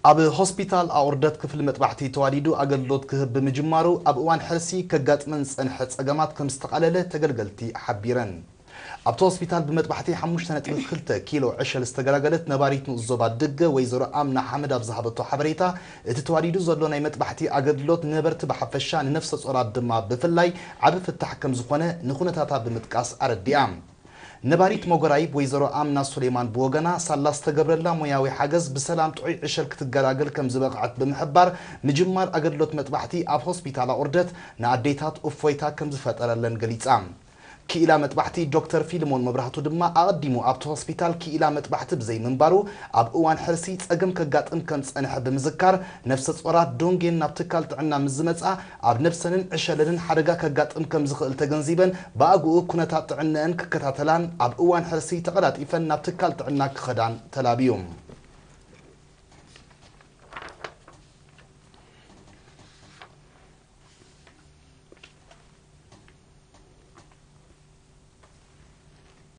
ኣብ ሆስፒታል ኣቑርደት ክፍሊ መጥባሕቲ ተዋዲዱ ኣገልግሎት ክህብ ብምጅማሩ ኣብ እዋን ሕርሲ ከጋጥመን ዝጸንሐ ጸገማት ከም ዝተቓለለ ተገልገልቲ ሓቢረን። ኣብቲ ሆስፒታል ብመጥባሕቲ ሓሙሽተ ነጥቢ ክልተ ኪሎ ዕሸል ዝተገላገለት ነባሪት ንኡስ ዞባ ድገ ወይዘሮ ኣምና ሓመድ ኣብ ዝሃበቶ ሓበሬታ፣ እቲ ተዋዲዱ ዘሎ ናይ መጥባሕቲ ኣገልግሎት ንነበርቲ ብሓፈሻ ንነፍሰ ጾራት ድማ ብፍላይ ዓቢ ፍታሕ ከም ዝኾነ ንኹነታታ ብምጥቃስ ኣረዲኣ። ነባሪት መጎራይብ ወይዘሮ ኣምና ሱሌማን ብወገና፣ ሳላ ዝተገብረላ ሞያዊ ሓገዝ ብሰላም ጥዑይ ዕሸል ክትገላገል ከም ዝበቕዐት ብምሕባር፣ ምጅማር ኣገልግሎት መጥባሕቲ ኣብ ሆስፒታል ኣቑርደት ንኣዴታት እፎይታ ከም ዝፈጠረለን ገሊጻ። ክኢላ መጥባሕቲ ዶክተር ፊልሞን መብራህቱ ድማ፣ ኣቐዲሙ ኣብቲ ሆስፒታል ክኢላ መጥባሕቲ ብዘይምንባሩ ኣብ እዋን ሕርሲ ጸገም ከጋጥም ከም ዝጸንሐ ብምዝካር፣ ነፍሰ ጾራት ዶንጌን ናብ ትካል ጥዕና ምስ ዝመጻ ኣብ ነብሰንን ዕሸለንን ሓደጋ ከጋጥም ከም ዝኽእል ተገንዚበን፣ ብኣግኡ ኩነታት ጥዕነአን ክከታተላን ኣብ እዋን ሕርሲ ተቐላጢፈን ናብ ትካል ጥዕና ክኸዳን ተላብዩ።